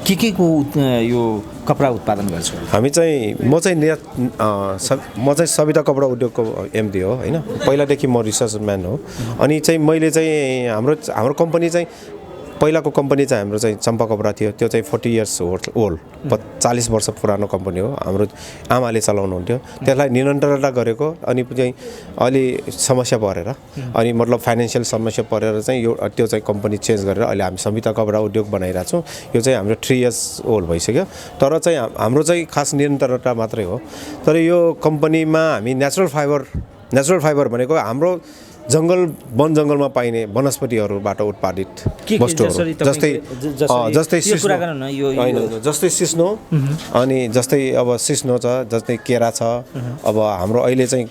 के को यो कपडा उत्पादन गर्छ? हामी चाहिँ म चाहिँ सविता कपडा उद्योगको एमडी हो हैन। पहिलादेखि म रिसर्च म्यान हो। अनि चाहिँ मैले चाहिँ हाम्रो कम्पनी चाहिँ पहिलाको कम्पनी चाहिँ हाम्रो चाहिँ चम्पा कपडा थियो। त्यो चाहिँ 40 इयर्स ओल्ड 40 वर्ष पुरानो कम्पनी हो। हाम्रो आमाले चलाउनुहुन्थ्यो। त्यसलाई निरन्तरता गरेको अनि चाहिँ अलि समस्या परेर अनि मतलब फाइनेन्सियल समस्या परेर चाहिँ त्यो चाहिँ कम्पनी चेन्ज गरेर अहिले हामी सविता कपडा उद्योग बनाइरहेको छौँ। यो चाहिँ हाम्रो 3 इयर्स ओल्ड भइसक्यो। तर चाहिँ हाम्रो चाहिँ खास निरन्तरता मात्रै हो। तर यो कम्पनीमा हामी नेचुरल फाइबर भनेको हाम्रो वन जङ्गलमा पाइने वनस्पतिहरूबाट उत्पादित वस्तुहरू जस्तै सिस्नो अनि जस्तै अब सिस्नो छ, जस्तै केरा छ। अब हाम्रो अहिले चाहिँ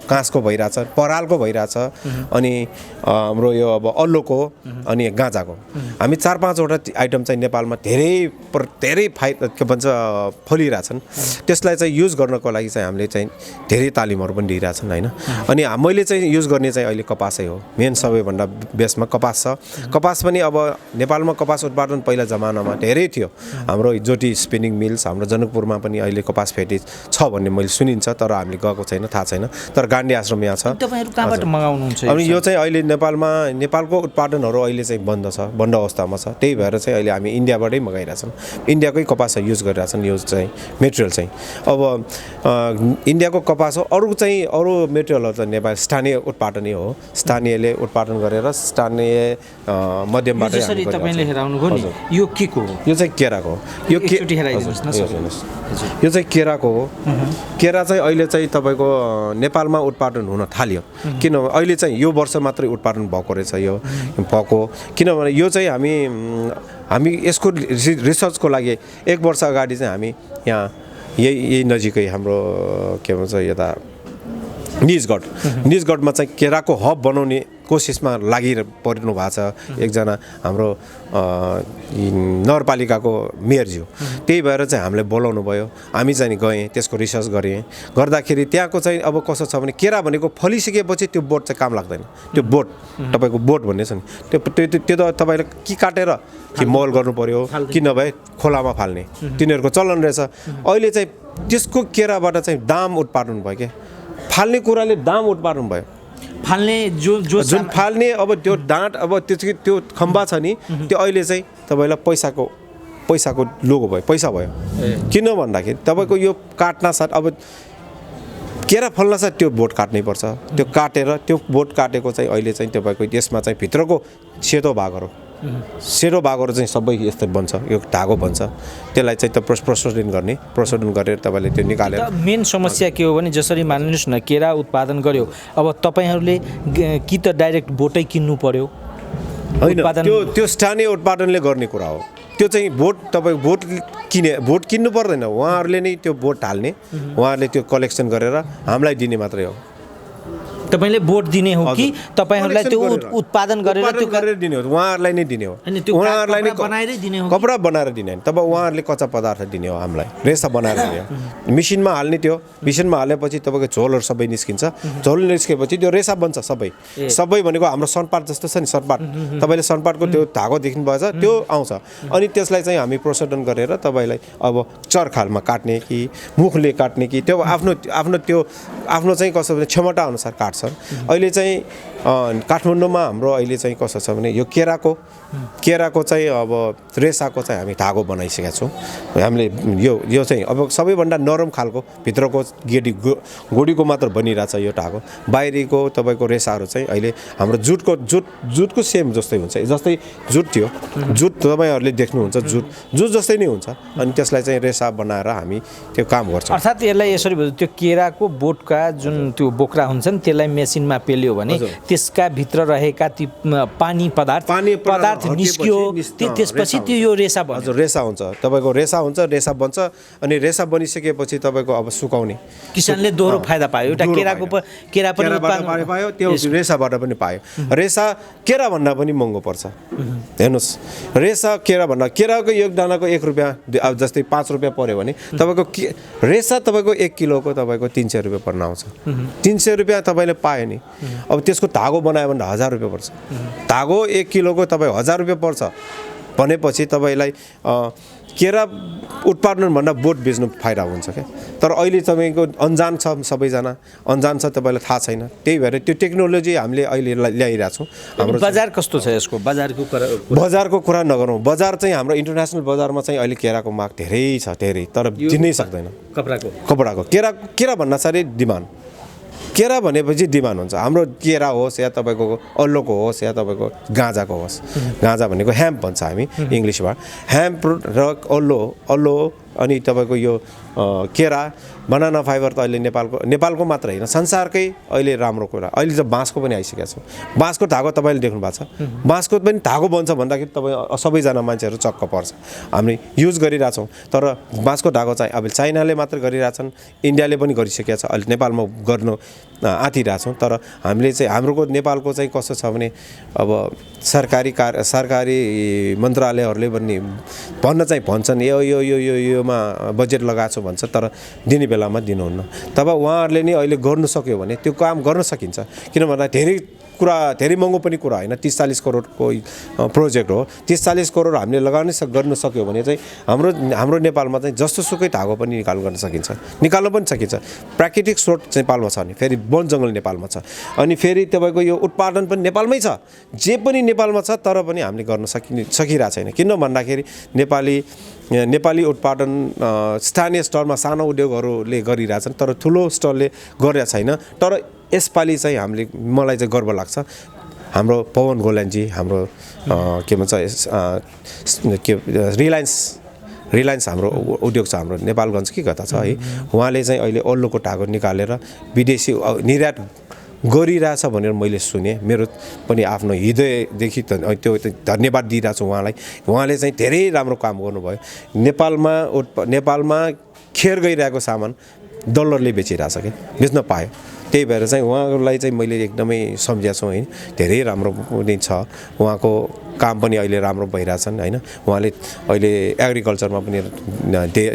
काँसको भइरहेछ, परालको भइरहेछ अनि हाम्रो यो अब अल्लोको अनि गाँजाको। हामी 4-5 वटा आइटम चाहिँ नेपालमा धेरै के भन्छ फलिरहेछन्। त्यसलाई चाहिँ युज गर्नको लागि चाहिँ हामीले चाहिँ धेरै तालिमहरू पनि दिइरहेछन् हैन। अनि मैले चाहिँ युज गर्ने चाहिँ अहिले कपासै हो। मेन सबैभन्दा बेसमा कपास छ। कपास पनि अब नेपालमा कपास उत्पादन पहिला जमानामा धेरै थियो। हाम्रो ज्योति स्पिनिङ मिल्स हाम्रो जनकपुरमा पनि अहिले कपास फ्याक्ट्री छ भन्ने मैले सुनिन्छ। तर हामीले गएको छैन, थाहा छैन। तर गान्धी आश्रम यहाँ छ। तपाईहरु कहाँबाट मगाउनुहुन्छ? अनि यो चाहिँ अहिले नेपालको उत्पादनहरू अहिले चाहिँ बन्द अवस्थामा छ। त्यही भएर चाहिँ अहिले हामी इन्डियाबाटै मगाइरहेछौँ। इन्डियाकै कपास युज गरिरहेछन्। यो चाहिँ मेटेरियल चाहिँ अब इन्डियाको कपास हो। अरू मेटेरियलहरू त नेपाल स्थानीय उत्पादनै हो। स्थानीयले उत्पादन गरेर स्थानीय मध्यमबाट जसरी तपाईले हेराउनुभयो नि, यो के को हो? यो चाहिँ केराको हो। यो चाहिँ केराको हो। केरा चाहिँ अहिले चाहिँ तपाईको नेपालमा उत्पादन हुन थाल्यो। किनभने अहिले चाहिँ यो वर्ष मात्रै उत्पादन भएको रहेछ यो भएको। किनभने यो चाहिँ हामी यसको रिसर्चको लागि 1 वर्ष अगाडि चाहिँ हामी यहाँ यही नजिकै हाम्रो के भन्छ यता निजगढमा चाहिँ केराको हब बनाउने कोसिसमा लागिपर्नु भएको छ एकजना हाम्रो नगरपालिकाको मेयरज्यू। त्यही भएर चाहिँ हामीले बोलाउनु भयो। हामी चाहिँ गएँ, त्यसको रिसर्च गरेँ। गर्दाखेरि त्यहाँको चाहिँ अब कसो छ भने केरा भनेको फलिसकेपछि त्यो बोट चाहिँ काम लाग्दैन। त्यो बोट तपाईँको बोट भन्ने छ नि, त्यो त तपाईँले कि काटेर कि मल गर्नु पर्यो कि नभए खोलामा फाल्ने तिनीहरूको चलन रहेछ। अहिले चाहिँ त्यसको केराबाट चाहिँ दाम उत्पादन भयो क्या। फाल्ने कुराले दाम उत्पादन भयो। फाल्ने जुन फाल्ने अब त्यो डाँट अब त्यो खम्बा छ नि, त्यो अहिले चाहिँ तपाईँलाई पैसाको लोगो भयो, पैसा भयो। किन भन्दाखेरि तपाईँको यो काट्न साथ अब केरा फल्न साथ त्यो बोट काट्नै पर्छ। त्यो काटेर त्यो बोट काटेको चाहिँ अहिले चाहिँ तपाईँको यसमा चाहिँ भित्रको सेतो भागहरू चाहिँ सबै यस्तै बन्छ। यो धागो बन्छ। त्यसलाई चाहिँ त प्रोसेसिङ गरेर तपाईँले त्यो निकालेर। मेन समस्या के हो भने जसरी मान्नुहोस् न, केरा उत्पादन गर्यो, अब तपाईँहरूले कि त डाइरेक्ट बोटै किन्नु पर्यो? होइन, त्यो स्थानीय उत्पादनले गर्ने कुरा हो। त्यो चाहिँ बोट किन्नु पर्दैन। उहाँहरूले नै त्यो बोट हाल्ने, उहाँहरूले त्यो कलेक्सन गरेर हामीलाई दिने मात्रै हो। तपाईले बोट दिने हो कि तपाईहरुलाई त्यो उत्पादन गरेर दिने हो? उहाँहरुलाई नै दिने हो। उहाँहरुलाई नै बनाएरै दिने हो? कपडा बनाएर दिने हैन। तब उहाँहरुले कच्चा पदार्थ दिने हो, हामीलाई रेसा बनाएर दिने हो। मेसिनमा हाल्ने, त्यो मेसिनमा हालेपछि तपाईको झोलहरु सबै निस्किन्छ। झोल निस्केपछि त्यो रेसा बन्छ सबै भनेको हाम्रो सनपाट जस्तो छ नि, सनपाट। तपाईले सनपाटको त्यो धागो देख्नु भएछ, त्यो आउँछ। अनि त्यसलाई चाहिँ हामी प्रोसेसन गरेर तपाईलाई अब चरखालमा काट्ने कि मुखले काट्ने कि त्यो आफ्नो चाहिँ कसो भने क्षमता अनुसार काट्छ। अहिले चाहिँ काठमाडौँमा हाम्रो अहिले चाहिँ कसो छ भने यो केराको चाहिँ अब रेसाको चाहिँ हामी धागो बनाइसकेका छौँ हामीले। यो चाहिँ अब सबैभन्दा नरम खालको भित्रको गोडीको मात्र बनिरहेछ यो धागो। बाहिरीको तपाईँको रेसाहरू चाहिँ अहिले हाम्रो जुटको सेम जस्तै हुन्छ। जस्तै जुट थियो, जुट तपाईँहरूले देख्नुहुन्छ, जुट जस्तै नै हुन्छ। अनि त्यसलाई चाहिँ रेसा बनाएर हामी त्यो काम गर्छौँ। अर्थात् यसलाई यसरी भयो, त्यो केराको बोटका जुन त्यो बोक्रा हुन्छन् त्यसलाई मेसिनमा पेल्यो भने त्यसका भित्र रहेका ती पानी पदार्थ निस्कियो, त्यसपछि त्यो यो रेसा बन्छ। हजुर, रेसा हुन्छ। तपाईँको रेसा हुन्छ, रेसा बन्छ। अनि रेसा बनिसकेपछि तपाईँको अब सुकाउने, किसानले दोहोरो फाइदा पायो। एउटा केरा पनि उत्पादन पायो, त्यो रेसाबाट पनि पायो। रेसा केरा भन्दा पनि महँगो पर्छ। हेर्नुहोस्, केराको एक दानाको 1 रुपियाँ, जस्तै 5 रुपियाँ पर्यो भने तपाईँको रेसा तपाईँको 1 किलोको तपाईँको 300 रुपियाँ पर्न आउँछ। 300 रुपियाँ तपाईँले पायो नि। अब त्यसको धागो बनायो भने 1000 रुपियाँ पर्छ। धागो 1 किलोको तपाईँ 1000 रुपियाँ पर्छ भनेपछि तपाईँलाई केरा उत्पादनभन्दा बोट बेच्नु फाइदा हुन्छ क्या। तर अहिले तपाईँको अन्जान छ, सबैजना अन्जान छ, तपाईँलाई थाहा छैन। त्यही भएर त्यो टेक्नोलोजी हामीले अहिले ल्याइरहेको छौँ। हाम्रो बजार कस्तो छ यसको? बजारको कुरा नगरौँ। बजार चाहिँ हाम्रो इन्टरनेसनल बजारमा चाहिँ अहिले केराको माग धेरै छ, धेरै, तर दिनै सक्दैन। कपडाको केरा भन्दा साह्रै डिमान्ड। केरा भनेपछि डिमान्ड हुन्छ। हाम्रो केरा होस् या तपाईँको अल्लोको होस् या तपाईँको गाँजाको होस्, गाँजा भनेको ह्याम्प भन्छ हामी इङ्ग्लिसमा। ह्याम्प र अल्लो अनि तपाईँको यो केरा, बनाना फाइबर त अहिले नेपालको मात्र होइन, संसारकै अहिले राम्रो कुरा। अहिले त बाँसको पनि आइसकेको छ। बाँसको धागो तपाईँले देख्नु भएको छ। बाँसको पनि धागो बन्छ भन्दाखेरि तपाईँ सबैजना मान्छेहरू चक्क पर्छ। हामी युज गरिरहेछौँ, तर बाँसको धागो चाहिँ अब चाइनाले मात्र गरिरहेछन्, इन्डियाले पनि गरिसकेको छ, अहिले नेपालमा गर्नु आँटिरहेछौँ। तर हामीले चाहिँ हाम्रो नेपालको चाहिँ कस्तो छ भने अब सरकारी मन्त्रालयहरूले पनि भन्छन् योमा बजेट लगाएको छु भन्छ, तर दिने बेलामा दिनुहुन्न। तब उहाँहरूले नि अहिले गर्नु सक्यो भने त्यो काम गर्न सकिन्छ। किन भन्दा धेरै महँगो पनि कुरा होइन, 30-40 करोडको प्रोजेक्ट हो। 30-40 करोड हामीले गर्न सक्यो भने चाहिँ हाम्रो नेपालमा चाहिँ जस्तो सुकै धागो पनि गर्न निकाल्न पनि सकिन्छ। प्राकृतिक स्रोत नेपालमा छ नि, फेरि वन जङ्गल नेपालमा छ, अनि फेरि तपाईँको यो उत्पादन पनि नेपालमै छ। जे पनि नेपालमा छ, तर पनि हामीले गर्न सकिरहेको छैन। किन भन्दाखेरि नेपाली उत्पादन स्थानीय स्तरमा सानो उद्योगहरूले गरिरहेछन्, तर ठुलो स्तरले गरेका छैन। तर यसपालि चाहिँ मलाई चाहिँ गर्व लाग्छ, हाम्रो पवन गोलानजी, हाम्रो के भन्छ रिलायन्स हाम्रो उद्योग छ, हाम्रो नेपालगञ्ज कि कता छ है, उहाँले चाहिँ अहिले अल्लोको धागो निकालेर विदेशी निर्यात गरिरहेछ भनेर मैले सुने। मेरो पनि आफ्नो हृदयदेखि त्यो धन्यवाद दिइरहेको छु उहाँलाई। उहाँले चाहिँ धेरै राम्रो काम गर्नुभयो। नेपालमा खेर गइरहेको सामान डलरले बेचिरहेछ कि बेच्न पायो। त्यही भएर चाहिँ उहाँलाई चाहिँ मैले एकदमै सम्झेको छु है। धेरै राम्रो पनि छ, उहाँको काम पनि अहिले राम्रो भइरहेछन् होइन। उहाँले अहिले एग्रिकल्चरमा पनि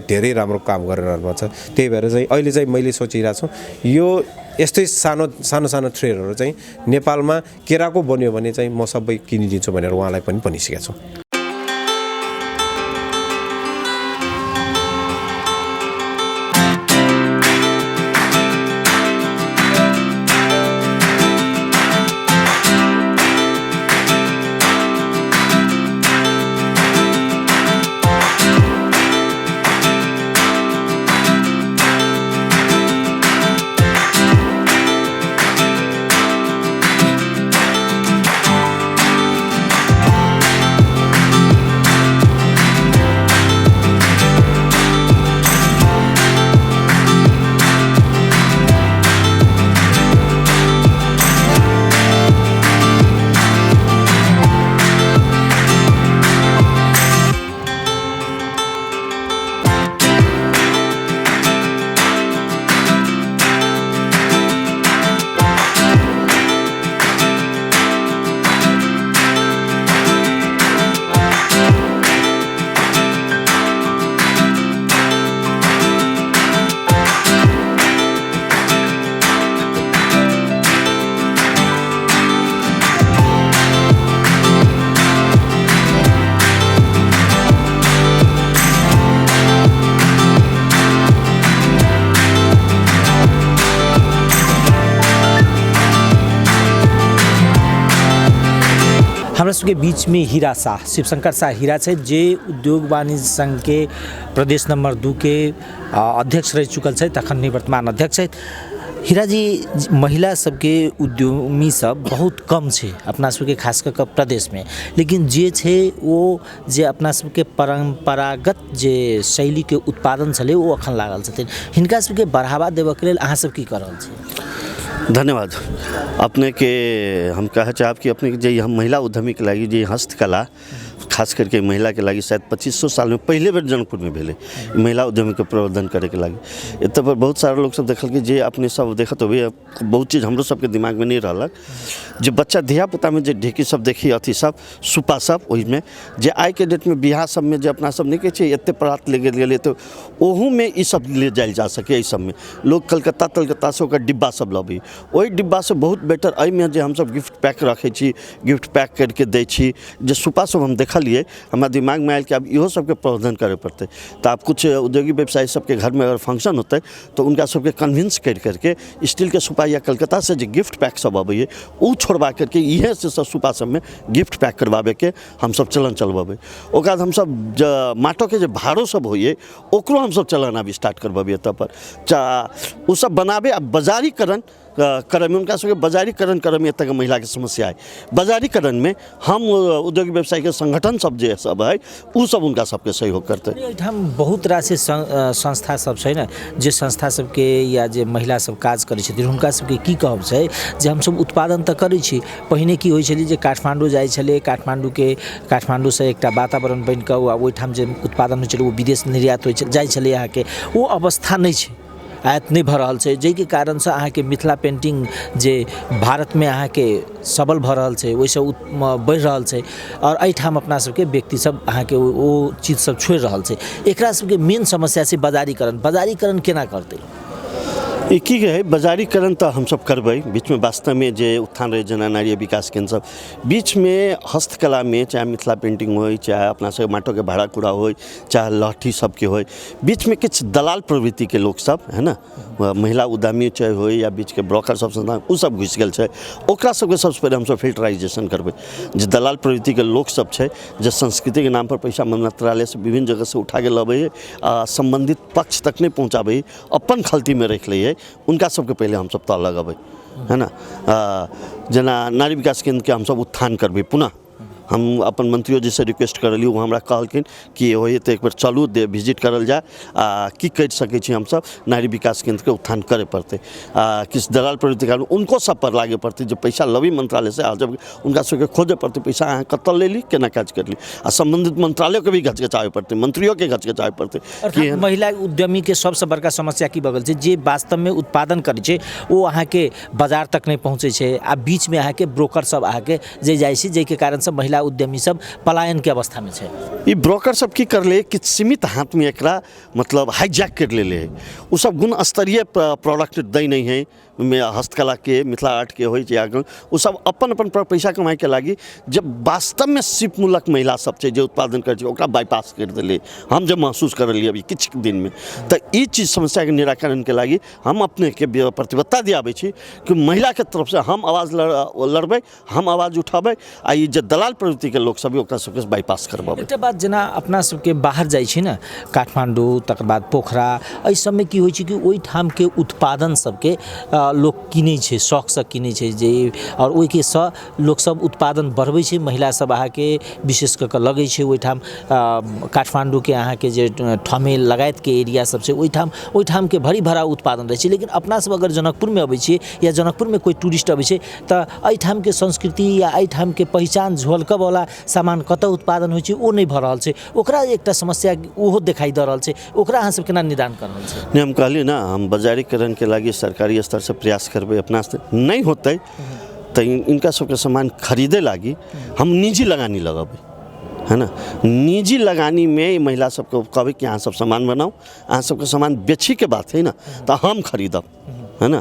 धेरै राम्रो काम गरिरहनु भएको छ। त्यही भएर चाहिँ अहिले चाहिँ मैले सोचिरहेको छु यो यस्तै सानो ट्रेडहरू चाहिँ नेपालमा केराको बन्यो भने चाहिँ म सबै किनिदिन्छु भनेर उहाँलाई पनि भनिसकेको छु। हमरा सबके बीच में हीरा शाह, शिव शंकर शाह हीरा है, जे उद्योग वाणिज्य संघ के प्रदेश नंबर 2 के अध्यक्ष रह चुकल है, तखन निवर्तमान अध्यक्ष है। हीरा जी, महिला सबके उद्यमी सब बहुत कम है अपना सबके खास कर प्रदेश में, लेकिन जे छे वो जे अपना सबके परंपरागत जे शैली के उत्पादन छले वो अखन लागल छथिन। हिनका सबके बढ़ावा देवे के लेल अहाँ सब की कर रहल छी? धन्यवाद। अपने के हम कहे चाहब कि अपने के हम महिला उद्यमी के लगी जे हस्तकला खास करके महिला के लगी शायद 2500 साल में पहले बेर जनकपुर में भेले महिला उद्यमी के प्रवर्धन करे के लगी। एत पर बहुत सारा लोग सब देखल कि जे अपने सब देखत हो बहुत चीज़ हमरो सबके दिमाग में नहीं रहलक। जो बच्चा धिया पुता में जे ढेकी सब देखी अथी सब सुपा सब वही में जे आई के डेट में बिहार सब में जे अपना सब नहीं कहे एत परात ले गए तो ओहू में ये सब ले जायल जा सके। सब में लोग कलकत्ता से ओकर डिब्बा सब लबी, वही डिब्बा से बहुत बेटर अमे जे हम सब गिफ्ट पैक रखे छी, गिफ्ट पैक करके दै छी। जे सुपा सब हम देख देखलिए हमारा दिमाग में आयल कि अब इहो सबके प्रबंधन करे पड़ते। तो आप कुछ उद्योगी व्यवसायी सबके घर में अगर फंक्शन होते तो उनका सबके कन्विंस करके स्टील के सुपा या कलकत्ता से जो गिफ्ट पैक सब अबैए वो छोड़वा करके इहे से सब सुपा सब में गिफ्ट पैक करवावे के हम सब चलन चलवावे। ओकर बाद हम सब माटो के जो भाड़ो सब होइए ओकरो हम सब चलन अब स्टार्ट करवावे। तब पर वो सब बनावे आ बाजारीकरण करे में उनका सबके बाजारीकरण करे में एतक महिला के समस्या है। बाजारीकरण में हम उद्योग व्यवसाय के संगठन सब जे सब है उ सब उनका सबके सहयोग करते। हम बहुत रास संस्था सब छै ने जे संस्था सबके या जे महिला सब काज करै छथिन हुनका सबके की कहब छै जे हम सब उत्पादन तऽ करै छी। पहिने की होइ छलै जे काठमांडू जाइ छलै, काठमांडू से एकटा वातावरण बनि कऽ ओहिठाम जे उत्पादन होइ छलै ओ विदेश निर्यात होइ जाइ छलै। अहाँके ओ अवस्था नहीं छै, आयत नहीं भऽ रहल छै, जाहिके कारण से अहाँके मिथिला पेंटिंग जे भारत में अहाँके सबल भऽ रहल छै ओहिसँ बढ़ि रहल छै और एहिठाम अपना सबके व्यक्ति सब अहाँके ओ चीज सब छोड़ि रहल छै। एकरा सबके मेन समस्या छै बाजारीकरण केना करतै। एक ही है बाजारीकरण तो हम सब करबै। बीच में वास्तव में जे उत्थान रहे जना नारी विकास केंद्र सब बीच में हस्तकला में चाहे मिथिला पेंटिंग हो चाहे अपना सब माटो के भाड़ा कूड़ा हो चाहे लहठी सबके हो बीच में किछ दलाल प्रवृत्ति के लोग सब है ना महिला उद्यमी चाहे हो या बीच के ब्रोकर सब संस्थान उ सब घुस गेल छै। ओकरा सबके सबसे पहले हम सब फिल्टराइजेशन करबै। जे दलाल प्रवृत्ति के लोग सब छै जे संस्कृति के नाम पर पैसा मंत्रालय से विभिन्न जगह से उठा के लबै संबंधित पक्ष तक नहीं पहुँचाबै अपन खलती में रख लै उनका सबके पहले हम सब तय लगबै है ना। जना नारी विकास केंद्र के हम सब उत्थान करबै। पुनः हम अपन मंत्रियों जी से रिक्वेस्ट करलिए वो हमरा कहलखिन कि होइए तो एक बार चलू दे विजिट करल जाए की कर सकै छी हम सब नारी विकास केंद्र के उत्थान करे पड़ते। किस दलाल प्रवृत्ति कारण उनको सब पर लागे पड़ते जो पैसा लबी मंत्रालय से जब उनका सबके खोजे पड़ते पैसा अहाँ कत ले ली केना काज कर ली संबंधित मंत्रालय के भी घचघचावे पड़ते मंत्रियों के घचघचावे पड़ते। महिला उद्यमी के सबसे बड़का समस्या की बगल छै जे वास्तव में उत्पादन करे छै वो अहाँके बाजार तक नहीं पहुँचे छै आ बीच में अहाँके ब्रोकर सब अहाँके जे जाइ छै जाहिके कारण से महिला उद्यमी सब पलायन के अवस्था में है। ये ब्रोकर सब की कर ले कि सीमित हाथ में एकरा मतलब हाईजैक कर ले वो सब गुण स्तरीय प्रोडक्ट दे नहीं है में हस्तकला के मिथिला आर्ट के हो वो सब अपन पैसा कमाए के लागी जब वास्तव में सिप मूलक महिला सब जो उत्पादन कर बाईपास कर दिले हम जब महसूस कर लिए अभी किछ दिन में तो ये चीज समस्या के निराकरण के लागी हम अपने के प्रतिबद्धता दियाबे छी कि महिला के तरफ से हम आवाज लड़बे हम आवाज उठाबे आ ये जो दलाल प्रवृत्ति के लोग सब सबके बाईपास करबे। एक बात जना अपना सबके बाहर जाइ छी ना काठमांडू तकर बाद पोखरा एहि सबमे की होइ छै कि ओहि ठाम के उत्पादन सबके लोग किनै छै शौक से किनै छै जे और ओहि के सँ लोग सब उत्पादन बढ़बै छै महिला सब अहाँके विशेष कऽ के लगै छै ओहि ठाम काठमांडू के अहाँके जे ठमेल लगायत के एरिया सब छै ओहि ठाम के भरी भरा उत्पादन रहै छै। लेकिन अपना सब अगर जनकपुर में अबै छियै या जनकपुर में कोई टूरिस्ट अबै छै तऽ एहि ठाम के संस्कृति या एहि ठाम के पहचान झलकब वाला सामान कतऽ उत्पादन होइ छै ओ नहीं भऽ रहल छै। ओकरा एकटा समस्या ओहो दिखाई दऽ रहल छै ओकरा अहाँ सब केना निदान कर रहल छै। नहीं हम कहलिए ना हम बाजारीकरण के लागी सरकारी स्तर से प्रयास करबे अपना से नहीं होते तो इनका सबके सामान खरीदे लागी हम निजी लगानी लगेबे है ना। निजी लगानी में महिला सबको कहबे कि अहाँ सब सामान बनाओ अहाँ सबके सामान बेची के बात है ना तो हम खरीदब है ना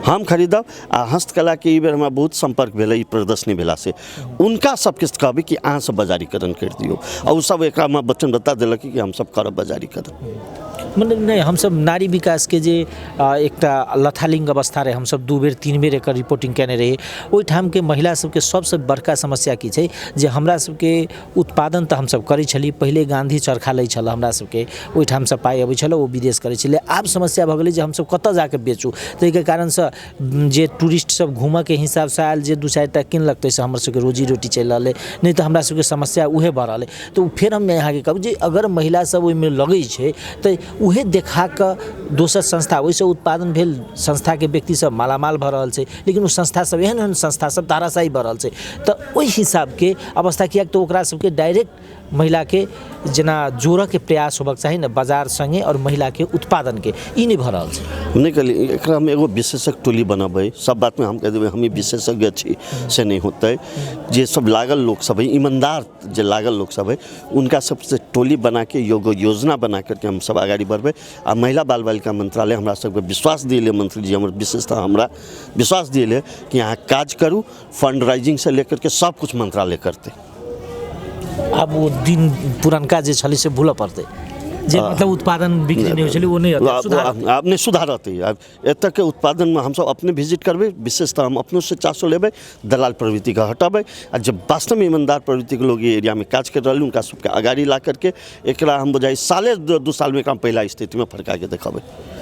हम खरीदब आ हस्तकला के बेर हमरा बहुत संपर्क भेलै प्रदर्शनी भेला से उनका सबके कहबे कि अहाँ सब बाजारीकरण कर दियो और उ सब एकरा में वचन बता देलक कि हम सब करब बाजारीकरण। मतलब नहीं हम सब नारी विकास के जे एकटा लथालिंग अवस्था रहे हम सब 2 बेर 3 बेर एकर रिपोर्टिंग केने रही ओहि ठाम के महिला सबके सबसे बड़का समस्या की छै जे हमरा सबके उत्पादन तऽ हम सब करै छली पहिले गांधी चरखा लै छल हमरा सबके ओहि ठाम से पाइ अबै छल ओ विदेश करै छलै आब समस्या भऽ गेलै जे हम सब कतऽ जाके बेचू ताहिके कारण से जे टूरिस्ट सब घूमऽ के हिसाब से आयल जे 2-4 टा किनलक ताहिसँ हमर सबके रोजी रोटी चलि रहलै नहीं तऽ हमरा सबके समस्या उहे भऽ रहलै। तऽ फेर हम अहाँके कहब जे अगर महिला सब ओहिमे लगै छै तऽ उहे देखा कऽ दोसर संस्था ओहिसँ उत्पादन भेल संस्था के व्यक्ति सब मालामाल भऽ रहल छै लेकिन ओ संस्था सब एहन संस्था सब ताराशाही भऽ रहल छै। तऽ ओहि हिसाब के अवस्था किएक तऽ ओकरा सबके डायरेक्ट महिला के जना जोड़ऽ के प्रयास होबक चाही ना बाजार संगे और महिला के उत्पादन के ई नहीं भऽ रहल छै। नहीं कहली एकरा हम एगो विशेषज्ञ टोली बनाबै सब बात में हम कह देबै हम विशेषज्ञ छी से नहीं होते जे सब लागल लोग सब है ईमानदार जे लागल लोग सब है उनका सबसे टोली बना के योजना बना करके हम सब आगाड़ी बढ़बै। आ महिला बाल बालिका मंत्रालय हमरा सबके विश्वास दिले मंत्री जी हमर विशेषता हमरा विश्वास दिले कि यहाँ काज करूँ फंड राइजिंग से लेकर के सब कुछ मंत्रालय करते। अब वो दिन पुरनका जे छलै से भूल पड़तै जे मतलब उत्पादन बिक्री नहीं होइ छलै वो नहीं होतै सुधार आपने सुधार होती है। एतऽ के उत्पादन में हम सब अपने विजिट करबै, विशेषतः हम अपनों से चासो लेबै, दलाल प्रवृत्ति का हटाबै आ जब वास्तव में ईमानदार प्रवृत्ति के लोग ये एरिया में काज कर रहल उनका सबके आगाड़ी ला करके एकरा हम बुझाइ साले 2 साल में काम पहला स्थिति में फरका के देखेबै।